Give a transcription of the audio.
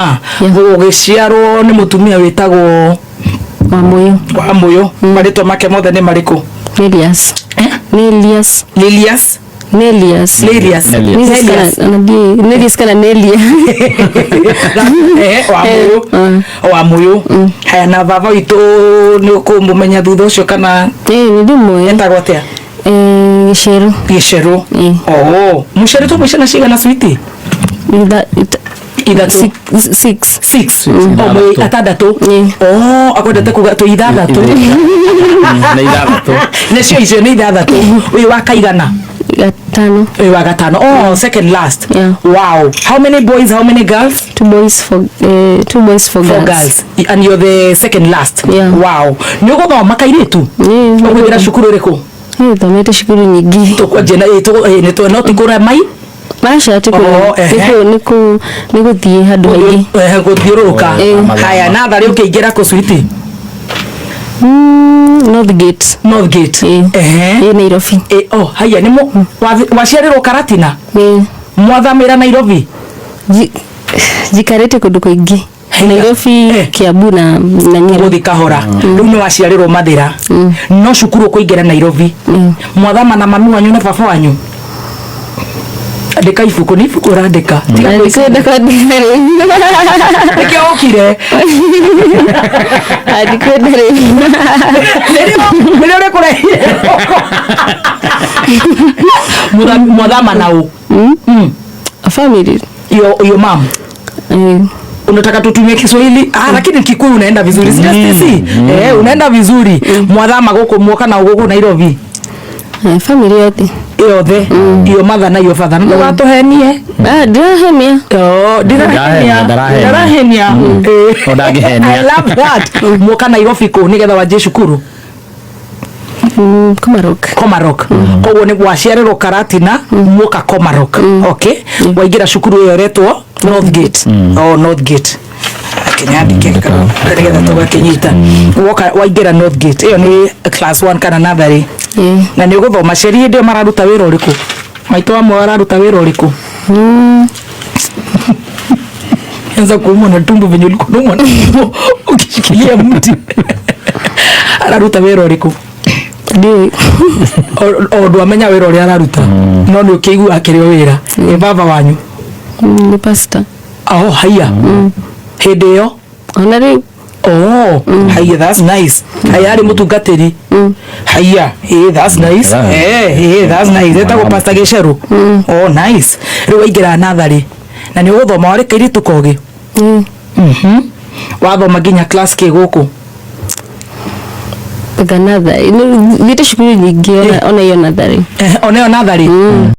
Gũgĩciarwo nĩ mũtumia wĩtagwo Wamuyu. Wamuyu. Marĩtwa make mothe nĩ marĩkũ? Nelias. Eh? Nelias. Lilias. Nelias. Lilias. Nelias. Nelias. Kana Nelias kana Nelia. Eh, Wamuyu. Wamuyu. Haya, na baba witũ nĩ ũkũmũmenya thutha ũcio kana? Eh, nĩ ndĩmũĩ. Etagwo atĩa? Eh, Gĩcerũ. Gĩcerũ. Oh, mũciarĩtwo mwĩ ciana cigana, sweetie? Ithatũ. Six. Six. Six. Oh, mwĩ Ithathatũ. atandatũ. Oh, akwendete kuga twĩ ithathatũ. Nĩ ithathatũ. Nĩcio icio nĩ ithathatũ. Wĩ wa kaigana? Gatano. Wĩ wa gatano. Oh, second last. Yeah. Wow, how many boys, how many girls? Two boys, four, two boys, four Four girls. girls, and you're the second last? Yeah. Wow, nĩ ũgũthoma, kairĩtu? Yeah. Ũkũingĩra cukuru ĩrĩkũ? Thomete cukuru nyingĩ. Tũkwanjia na no ti kũrĩa mai. Maca ti. Oh, ehe. Nĩ gũthiĩ handũ haingĩ. Gũthiũrũrũka. Haya, natharĩ ũkĩingĩra kũ, sweetie? North Gate. North Gate. Ĩ Nairobi. Oh, haya, nĩ waciarĩrwo Karatina? Ĩ. Mwathamĩra Nairobi? Njikarĩte kũndũ kũingĩ. Haya. Nairobi, Kiambu na Nyeri. Gũthi kahora. Rĩu nĩ waciarĩrwo Mathĩra, no cukuru ũkũingĩra Nairobi. Mwathama na mami wanyu na baba wanyu. Andĩka ibuku, nĩ ibuku ũrandĩka. Tiga Ndikwenda kwandĩka rĩu. Nĩkĩo ũkire. Ndikwenda rĩu. Nĩrĩo rĩkũrehire. Mwathama na ũ? Family. Your mom. Unataka tutumie Kiswahili? Ah, lakini Kikuyu unaenda vizuri, sio, Stacy? Eh, unaenda vizuri. Mwathama gũkũ, muoka na gũkũ Nairobi? Family yothe. Yothe, iyo mother na iyo father. Ndũgatũhenie. Ah, ndirahenia. Oh, ndirahenia. Ndarahenia. Ndarahenia. O ndangĩhenia. I love that. Muoka Nairobi kũ nĩgetha wanjie cukuru? Komarok. Komarok. Koguo nĩ waciarĩrwo Karatina, muoka Komarok. Okay, waingĩra cukuru ĩyo ĩretwo North Gate. Oh, North Gate. Kinyandike nĩgetha tũgakĩnyita. Woka waingĩra North Gate, ĩyo nĩ class 1 kana natharĩ? Ĩ. Na nĩ ũgũthoma. Ciari hĩndĩ ĩyo mararuta wĩra ũrĩkũ? Maitũ wa mwe araruta wĩra ũrĩkũ? Anza kuumwa na tumbo venye ulikuwa unaumwa na tumbo ukishikilia mti. Araruta wĩra ũrĩkũ? Ndiũĩ. O ndwamenya wĩra ũrĩa araruta, no nĩ ũkĩigua akĩrĩ o wĩra. Ĩ baba wanyu? Nĩ pastor. Oh, haiya, hĩndĩ ĩyo? Ona rĩu. Oh, haiya, that's nice. Haya, arĩ mũtungatĩri. Haiya, eh, that's nice. Eh, that's nice. Etagwo Pastor Gĩcerũ. Oh, nice. Rĩu waingĩra natharĩ na nĩ ũgũthoma, warĩ kairĩtu kogĩ? Ĩ. Wathoma nginya class kĩ gũkũ? Anga natharĩ. Thiĩte cukuru nyingĩ, ona iyo natharĩ. Eh, ona ĩyo natharĩ.